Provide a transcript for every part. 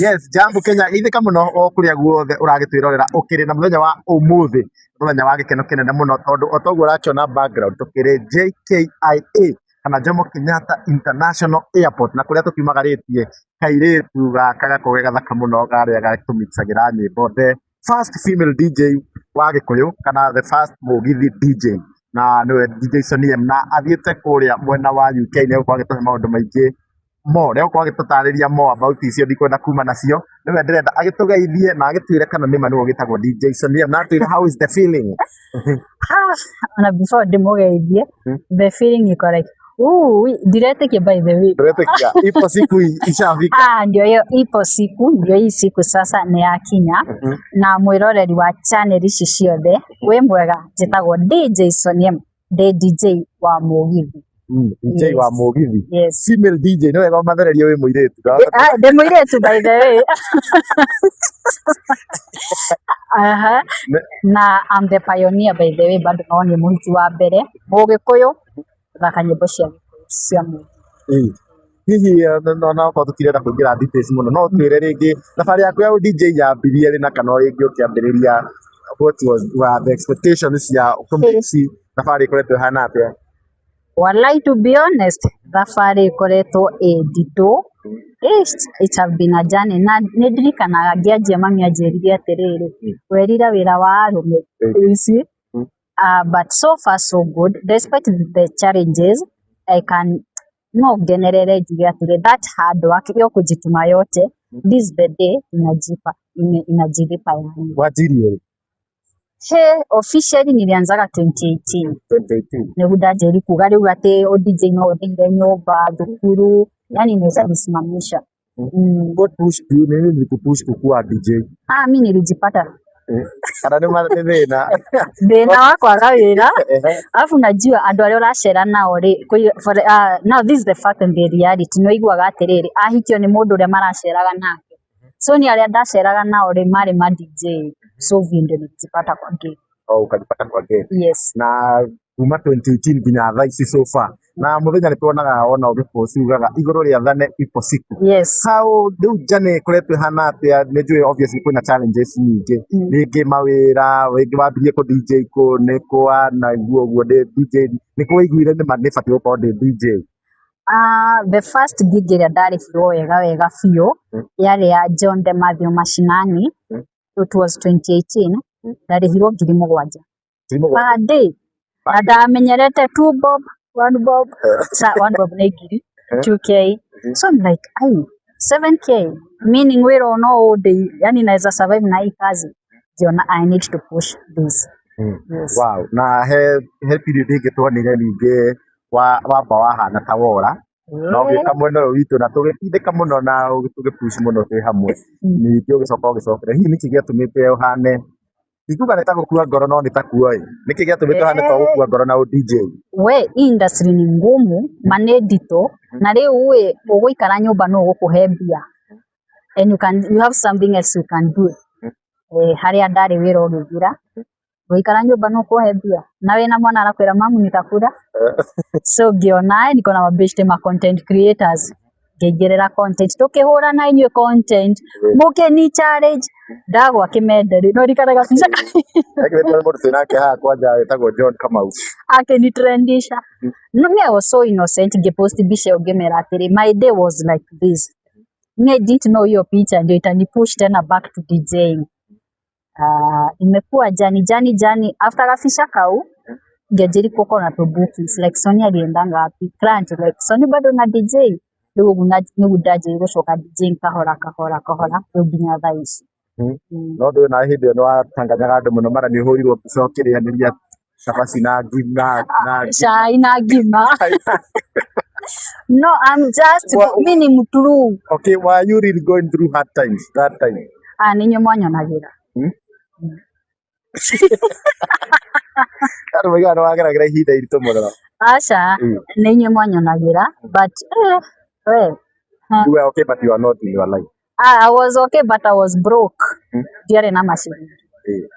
Yes, jambo Kenya, geithĩka mũno o kũrĩa guothe ũragĩtwĩrorera ũkĩrĩ na mũthenya wa ũmũthĩ, mũthenya wa gĩkeno kĩnene mũno tondũ o toguo ũrakĩona background tũkĩrĩ JKIA kana Jomo Kenyatta International Airport, na kũrĩa tũkiumagarĩtie kairĩtu gaka gakoragwo ge gathaka mũno karĩa gatũmixagĩra nyĩmbo, the first female DJ wa Gĩkũyũ kana the first Mũgithi DJ, na nĩwe DJ Sonny M, na athiĩte kũrĩa mwena wa UK. Nĩ egũkorwo agĩtũhe maũndũ maingĩ more, nĩ egũkorwo agĩtũtarĩria more about icio. Ndikwenda kuma nacio, nĩwe ndĩrenda agĩtũgeithie na agĩtwĩre kana nĩma nĩwe ũgĩtagwo DJ Sonny M, na atwĩre how is the feeling. Ah, ona before ndĩmũgeithie, the feeling iko like, ooh, ndiretĩkia, by the way. Ndũretĩkia ipo siku ishafika. Ah, ndio hiyo ipo siku, ndio hii siku sasa nĩ yakinya. Na mwĩroreri wa channel ici ciothe, wĩ mwega? Njĩtagwo DJ Sonny M, ndĩ DJ wa Mũgithi. DJ wa Yes. Mũgithi. Yes. Female DJ, nĩ wega ũmathererie wĩ mũirĩtu. Ah, ndĩ mũirĩtu, by the way. Aha. Na I'm the pioneer, by the way, bado no nĩ mũhiki wa mbere Mũgĩkũyũ gũthaka nyĩmbo cia Gĩkũyũ cia Mũgithi. Ĩĩ. Hihi no okorwo tũtirenda kũingĩra details mũno, no twĩre rĩngĩ thabarĩ yaku ya DJ yambirie rĩ, na kana rĩngĩ ũkĩambĩrĩria, what was were the expectations cia kũmix, thabarĩ ĩkoretwo ĩhana atĩa? Walai, to be honest, thabarĩ ĩkoretwo ĩ nditũ. It have been a journey, na nĩ ndirikanaga ngĩanjia mami anjĩrire atĩrĩrĩ, werira wĩra wa arũme you see. But so far so good. Despite the challenges, I can no ngenerere njuge atĩrĩ, that hard work, hiyo kujituma yote, this is the day inajipa, inajilipa yani. Wanjirie rĩ? He, officially nilianzaga 2018. 2018. Nĩguo ndanjĩri kuga rĩu atĩ o DJ no ũthire nyũmba, thukuru, yani naweza jisimamisha. What pushed you, nini ilikupush kukua DJ? Ah, mi nilijipata. Kana nĩ thĩna? Thĩna wa kwaga wĩra. Alafu najua andũ arĩa ũracera nao rĩ, now this is the fact and the reality, nĩ ũiguaga atĩrĩrĩ, ahikio nĩ mũndũ ũrĩa maraceraga nake. So ni arĩa ndaceraga nao rĩ, marĩ ma DJ, so vile ndio nilijipata kwa game. Oh, ukajipata kwa game. Yes. Na kuma 2018 nginya thaa ici so far, na mũthenya nĩ tuonaga ona ũgĩpost ugaga igũrũ rĩathane ipo siku. Yes. How rĩu journey ĩkoretwo ĩhana atĩa? Nĩ njũĩ obviously kwĩna challenges nyingĩ, rĩngĩ mawĩra, rĩngĩ wambirie kũ DJ kũ, nĩ kũ wanaigua ũguo ndĩ DJ, nĩ kũ waiguire nĩma nĩ batiĩ gũkorwo ndĩ DJ? The first gig ĩrĩa ndarĩhirwo wega wega biũ yarĩ ya John de Mathew Mashinani. It was 2018. Ndarĩhirwo 7,000. 7,000. Per day, na ndamenyerete 2 bob, 1 bob. Sa 1 bob nĩ ngiri, 2K. So I'm like, ai, 7K, meaning wĩra no ũndĩ, yani naweza survive na hii kazi. Ngiona I need to push this. Yes. Wow, na he period ĩngĩ tuonire ningĩ wa wamba wahana ta wora na ũgĩũka mwena ũyũ witũ na tũgĩtindĩka mũno na tũgĩpush mũno twĩ hamwe. Ningĩ ũgĩcoka ũgĩcokera. Hihi nĩkĩ gĩatũmĩte ũhane, ndikuga nĩ ta gũkua ngoro, no nĩ ta kuo ĩ, nĩkĩ gĩatũmĩte ũhane ta gũkua ngoro na ũ DJ? We, hii industry ni ngumu, ma nĩ nditũ, na rĩu ĩ ũgũikara nyũmba nũ ũgũkũhe mbia? And you have something else you can do. Eh, harĩa ndarĩ wĩra ũgĩthira, gũikara nyũmba nũ ũkũhe mbia na wĩna mwana arakwĩra, "Mamu, nitakula?" So ngĩona niko na mabeshte ma content creators, ngĩingĩrĩra content, tũkĩhũrana inyuĩ content, mũkĩni challenge ndagwa kĩmende rĩ, no rikanaga bica. Ekĩrĩtwo nĩ mũndũ twĩnake haha kwanja wĩtagwo John Kamau. Akĩnitrendisha. No, me, I was so innocent. Ngĩpost mbica ĩyo, ngĩmera atĩrĩ, my day was like this. Me, I didn't know hiyo picha ndio itanipush tena back to DJing. Imekuwa journey, journey, journey. After gabica kau, ngĩanjĩri gũkorwo na tũ bookings like, "Sonia aliendanga wapi?" Client like, "Sonia bado na DJ?" Rĩu ũguo nĩguo ndanjĩrĩrie gũcoka DJing kahora kahora kahora, rĩu nginya thaa ici. No ndũĩ na hĩndĩ ĩyo nĩ watanganyaga andũ mũno, mara nĩ ũhũrirwo mbica ũkĩrĩanĩria cabaci na ngima na Cai na ngima. No, I'm just mi ni mtrue. Okay, were you really going through hard times that time? Ah, nĩ inyuĩ mwanyonagĩra. Andũ moigaga nĩ wageragĩra ihinda iritũ mũno. Aca. Nĩ inyuĩ mwanyonagĩra, but we. You were okay, but you are not in your life. Ah, I was okay, but I was broke. Ndiarĩ na maciringi.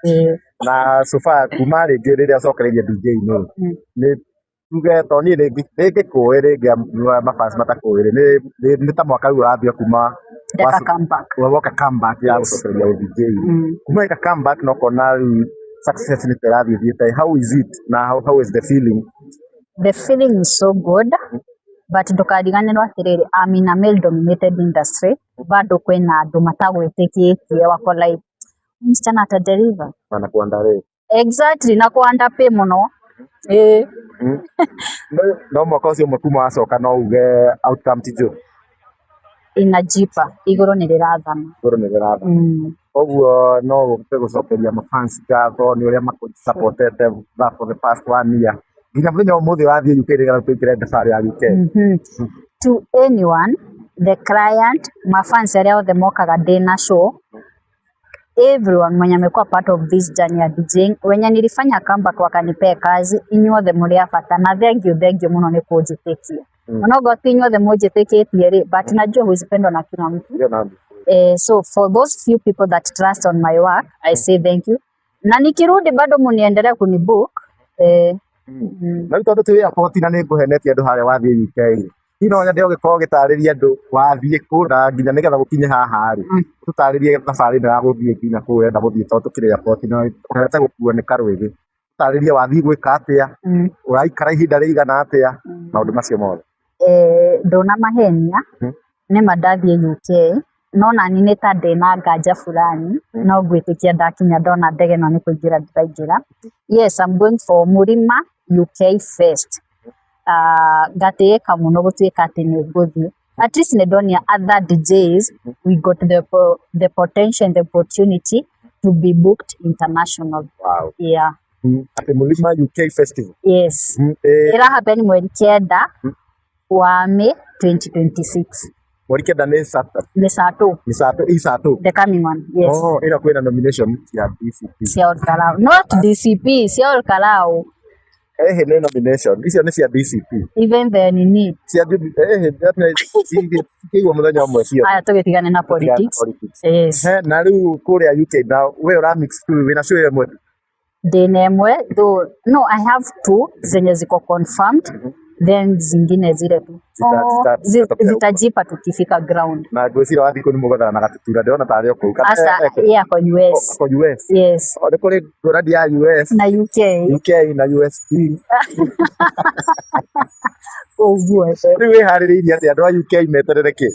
Eh. Na so far kuma rĩngĩ rĩrĩa ũcokereirie DJ nĩ nĩ Tuge to niĩ rĩngĩ kũĩ rĩngĩ mafans matakũĩ rĩ, nĩ ta mwaka rĩu ũrathira kuma Ndeka comeback. Woka comeback ya gũcokereria ũ DJ. Kuma weka comeback na ũkona rĩu success nĩ ta ĩrathiĩ ĩthiĩte, how is it na how is the feeling? The feeling is so good, but ndũkariganĩrwo atĩrĩrĩ, I'm in a male dominated industry, bado kwĩna andũ matagwĩtĩkĩtie, wako like, msichana atadeliver. Na kuandarĩ. Exactly, na kũ underpay mũno. Ĩĩ. No mwaka ũcio ũmwe kuma wacoka no uge outcome ti njũru? Inajipa, igũrũ nĩ rĩrathana. Igũrũ nĩ rĩrathana. Koguo no ũhote gũcokeria mafans ngatho nĩ ũrĩa makũsupportete for the past one year nginya mũthenya wa ũmũthĩ ũrathiĩ UK nĩgetha tũingĩre thabarĩ ya UK. To anyone, the client, mafans arĩa othe mokaga ndĩna show, everyone mwenye amekuwa part of this journey ya DJing, wenye nilifanya comeback wakanipea kazi, inyuothe mũrĩ a bata na thank you, thank you mũno nĩ kũnjĩtĩkia. Onokorwo ti inyuothe mũnjĩtĩkĩtie rĩ, but najua huwezi pendwa na kila mtu. Ndio na So for those few people that trust on my work, I say thank you. Na nikirudi bado muniendelea kunibook. Na rĩu tondũ twĩ airport na nĩ ngũhenetie andũ harĩa wathiĩ UK rĩ, hihi no nyende ũgĩkorwo ũgĩtarĩria andũ wathiĩ kũ na nginya nĩgetha gũkinye haha rĩ, tũtarĩrie thabarĩ ĩno ya gũthiĩ nginya kũu ũrenda gũthiĩ tondũ tũkĩrĩ airport na ũrenda gũkuo nĩ karwĩgĩ. Tũtarĩrie wathiĩ gwĩka atĩa, ũraikara ihinda rĩigana atĩa, maũndũ macio mothe. Ndũnamahenia, nĩma ndathiĩ UK, no nani nĩ ta ndĩna nganja fulani, no ngwĩtĩkia ndakinya ndona ndege ĩno nĩ kũingĩra ndĩraingĩra. Yes, I'm going for Mũrima UK Fest. Ngatĩĩka mũno gũtuĩka atĩ nĩ ngũthiĩ. At least nĩ ndonia other DJs we got the potential and the opportunity to be booked international. Wow. Yeah. Atĩ Mũrima UK Festival. Yes. Ĩra happen 9 wa May 2026. 9 nĩ Saturday. Nĩ Sato. Nĩ Sato, i Sato. The coming one. Yes. Oh, ĩno kwĩna nomination ya DCP. Cia Olkalou. Not DCP, cia Olkalou. Ehe, nĩ nomination. Icio nĩ cia DCP. Even the nini. Cia ehe, cikĩigwo mũthenya ũmwe cio. Aya tũgĩtigane na politics. Politics. Yes. He, na rĩu kũrĩa UK na we ũra mix tu wĩna show ĩmwe. Ndĩna ĩmwe though, no, I have two zenye ziko confirmed, then zingine zile tu Zitatokea huko. Zitajipa tukifika ground. Na ngwĩciria wathiĩ kũu nĩ mũgwethana na Gatutura, ndĩrona tarĩ o kũu. Asa yeye ako US. Ako US. Yes. O, nĩ kũrĩ ngũrani ya US. Na UK. UK na USP. Ũguo. Rĩu wĩharĩrĩirie atĩa andũ a UK meterere kĩ?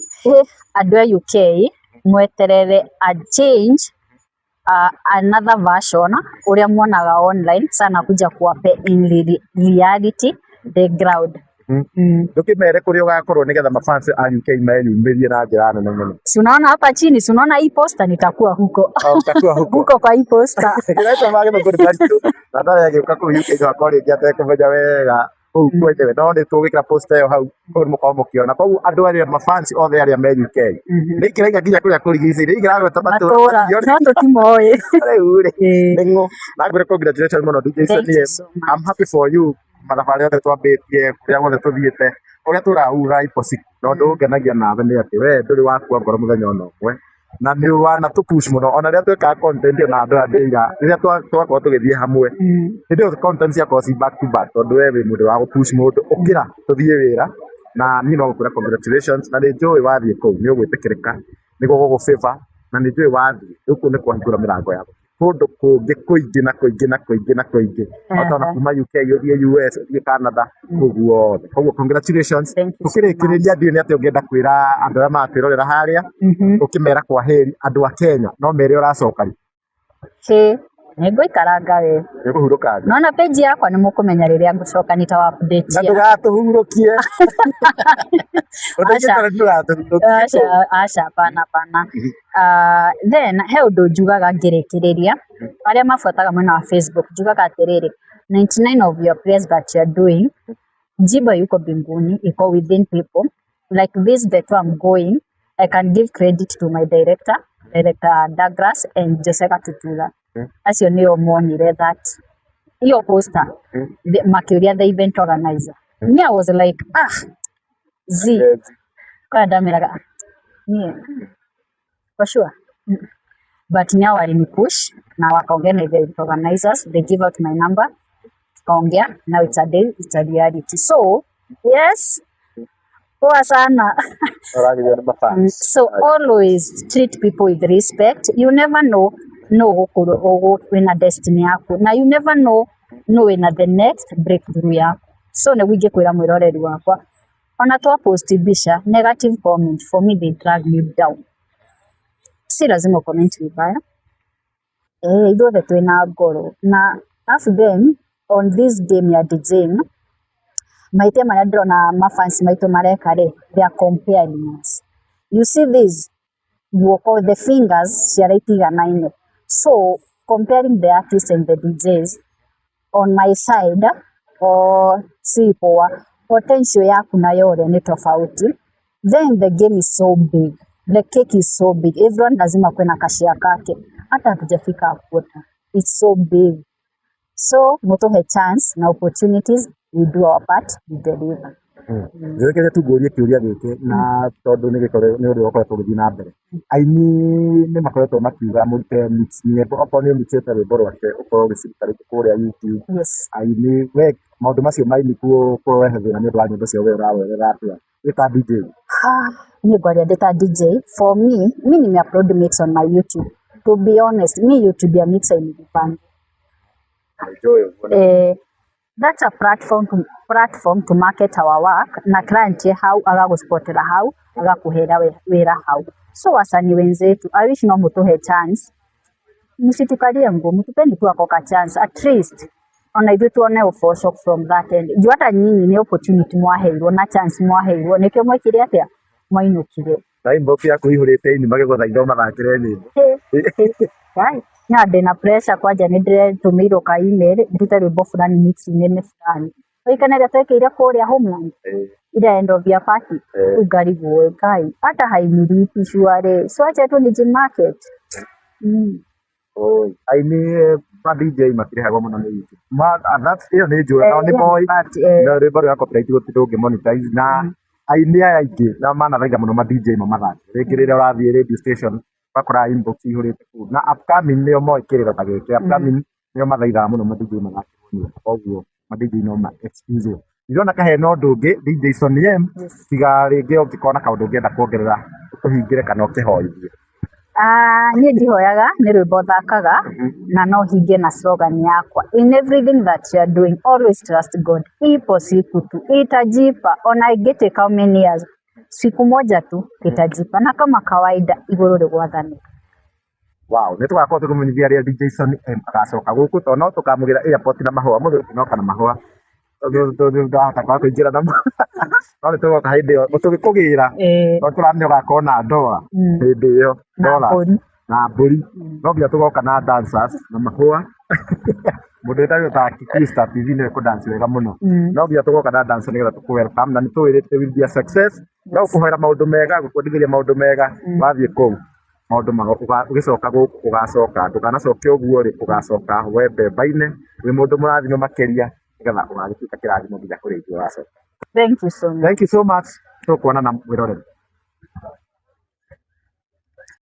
Andũ a UK mweterere a change, another version ũrĩa muonaga online sana kuja kuwape in reality the ground. Ndũkĩmere kũrĩa ũgakorwo nĩgetha mafans a UK meyumĩrie na njĩra nene mũno. Si unaona hapa chini, si unaona hii poster, nitakuwa huko. Oh, utakuwa huko. Huko kwa hii poster. Kĩraitwo ma gĩthũngũ nĩ maritũ. Na ndarĩ agĩũka kũu UK no akorwo rĩngĩ atekũmenya wega kũu kwenyewe, no nĩ tũgwĩkĩra poster ĩyo hau kũu nĩ mũkorwo mũkĩona. Koguo andũ arĩa mafans othe arĩa me UK nĩ kĩraiga nginya kũrĩa kũrigicĩirie ingĩragweta matũra no tũtimoĩ. Rĩu rĩ nĩ ng'ũ na ngwĩre congratulations mũno DJ Thank Sanie. you so much. I'm happy for you, mathabarĩ othe twambĩtie, kũrĩa guothe tũthiĩte, ũrĩa tũraura ipo siku, na ũndũ ũngenagia nawe nĩ atĩ we ndũrĩ wakua ngoro mũthenya ona ũmwe, na nĩ wana tũpush mũno ona rĩrĩa twĩkaga content ona andũ aya ndĩira rĩrĩa twakorwo tũgĩthiĩ hamwe, hĩndĩ ĩyo content ciakorwo ci back to back, tondũ we wĩ mũndũ wa gũpush mũndũ ũkĩra tũthiĩ wĩra, na niĩ no gũkwĩra congratulations, na nĩ njũĩ wathiĩ kũu nĩ ũgwĩtĩkĩrĩka, nĩ gũgũgũ favor, na nĩ njũĩ wathiĩ rĩu kũu nĩ kwahingũra mĩrango ya kũndũ kũngĩ kũingĩ na kũingĩ na kũingĩ na kũingĩ, ota ona kuma UK ũthiĩ US, ũthiĩ Canada, kũu guothe. Koguo congratulations. Thank you so Tũkĩrĩkĩrĩria, ndiũĩ nĩ atĩa ũngĩenda kwĩra andũ arĩa maratwĩrorera harĩa, ũkĩmera kwa heri andũ a Kenya, no mere ũracoka rĩ. Hĩ, nĩ ngũikaranga we. Nĩ ũkũhurũka thĩ. Nona page yakwa nĩ mũkũmenya rĩrĩa ngũcoka, nĩtawa update. Na ndũgatũhurũkie. Ũndũ Aca. ũngĩ ndũgatũhurũkie. Aca, aca, hapana, hapana. Then he ũndũ njugaga ngĩrĩkĩrĩria, arĩa mabuataga mwena wa Facebook, njugaga atĩrĩrĩ, 99 of your prayers that you are doing, jibu yuko mbinguni, iko within people. Like this, the tour I'm going, I can give credit to my director, Director Douglas and Jessica Tutula. Acio nĩo monire that iyo poster, makĩũria the event organizer. Me, I was like, ah, z kwa ndameraga niĩ for sure. But now walinipush na wakaongea na event organizers, they give out my number. Tukaongea, now it's a day, it's a reality. So yes, poa sana. Ũragithio nĩ mafans. So always treat people with respect. You never know no gũkũ wĩna destiny yaku, na you never know no wĩna the next breakthrough yaku. So nĩguo ingĩkwĩra mwĩroreri wakwa, ona twa post mbica, negative comment, for me they drag me down. Si lazima comment vibaya. Eh, ithuothe twĩna ngoro. Na alafu then on this game ya DJing, mahĩtia marĩa ndĩrona mafans maitũ mareka rĩ, they are comparing us. You see this guoko, the fingers ciara itiganaine. So comparing the artists and the DJs on my side or si poa. Potential yaku nayo ũrĩa nĩ tofauti. Then the game is so big, the cake is so big, everyone lazima kuwe na kashare kake. Hata hatujafika quarter, it's so big. So mutuhe chance na opportunities, we do our part, we deliver. Njĩtĩkĩrie tu ngũrie kĩũria gĩkĩ, na tondũ nĩ gĩkore nĩ ũndũ ũkoretwo ũgĩthiĩ na mbere, aini nĩ makoretwo makiuga mũrute mix nyĩmbo, okorwo nĩ ũmixĩte rwĩmbo rwake ũkorwo ũgĩciruta rĩngĩ kũrĩa YouTube. Aini we maũndũ macio ma aini kũrehe thĩna nĩ ũndũ wa nyĩmbo ciao, we ũrawerera atĩa wĩ ta DJ? Ah, niĩ ngwaria ndĩ ta DJ, for me, mi nimeupload mix on my YouTube. To be honest, mi YouTube ya mix hainilipangi. Enjoy ũguo. Eh, that's a platform to market our work, na client ye hau agagũspotera hau, agakũhera wĩra hau. So wasanii wenzetu, I wish no mutuhe chance, msitukalie ngumu, tupeni tu ako ka chance at least ona ithuĩ tuone ũboco from that end. Juu hata nyinyi nĩ opportunity mwaheirwo na chance mwaheirwo, nĩkĩo mwekire atĩa, mwainũkire. Na inbox yaku ihũrĩte ini magĩgũthaitha ũmathakĩre nyĩmbo. Right. Na ndĩna pressure kwanja, nĩ ndĩretũmĩirwo ka email ndute rwĩmbo fulani mix-inĩ nĩ fulani. Oikana ĩrĩa twekĩire kũrĩa Homeland, ile end of year party. Rĩu ngarigwo, Ngai, hata hainilipi surely, so acha tu nijimarket. Oi, aini ma DJ matirĩhagwo mũno nĩ YouTube. Ma, that's ĩyo nĩ njũĩ, nao nĩ Yeah, moĩ but, na rwĩmbo rwa copyright gũtirĩ ndũngĩ monetize, na aini aya aingĩ na manathaitha mũno ma DJ mamathake. Rĩngĩ rĩrĩa ũrathiĩ radio station ũgakora inbox ihũrĩte kũu, na upcoming nĩo moĩ kĩrĩro ta gĩkĩ, upcoming nĩo mathaithaga mũno ma DJ mathakĩrwo nyĩmbo, koguo ma DJ no ma excuse. Ndĩrona kahena ũndũ ũngĩ DJ Sonny M, tiga rĩngĩ ũngĩkorwo na kaũndũ ũngĩenda kuongerera ũtũhingĩre kana ũkĩhoithie. Ah, niĩ ndihoyaga, nĩ rwĩmbo thakaga, na no hinge na slogan yakwa: in everything that you are doing, always trust God. Ipo siku tu itajipa, ona ingĩtake how many years, siku moja tu itajipa, na kama kawaida igũrũ rĩgwathanĩka. Wow, nĩ tũgakorwo tũkĩmenyithia rĩrĩa DJ Sonny M agacoka gũkũ, tondũ no tũkamũgĩra airport na mahũa. Mũthĩ tũtinoka na mahũa tondũ ndahota kwaga kũingĩra namo, no nĩ tũgoka hĩndĩ ĩyo tũgĩkũgĩra, no tũramenya ũgakorwo na ndora hĩndĩ ĩyo. Na Dollars. Mbũri. Na mbũri. No nginya tũgoka na dancers na mahũa. Mũndũ wĩtagwo ta Kikuyu Star TV nĩwe kũdance wega mũno. No nginya tũgoka na dancer nĩgetha tũkũ welcome, na nĩ tũwĩrĩte will be a success. No kũhoera maũndũ mega, gũkwendithĩria maũndũ mega. Wathiĩ kũu maũndũ ũgĩcoka gũkũ ũgacoka ndũkanacoke ũguo rĩ, ũgacoka we mbemba-inĩ wĩ mũndũ mũrathime makĩria, nĩgetha ũgagĩtuĩka kĩrathimo nginya kũrĩ ithuĩ ũgacoka. Thank you so much. Thank you so much, tũkuonana mwĩroreri.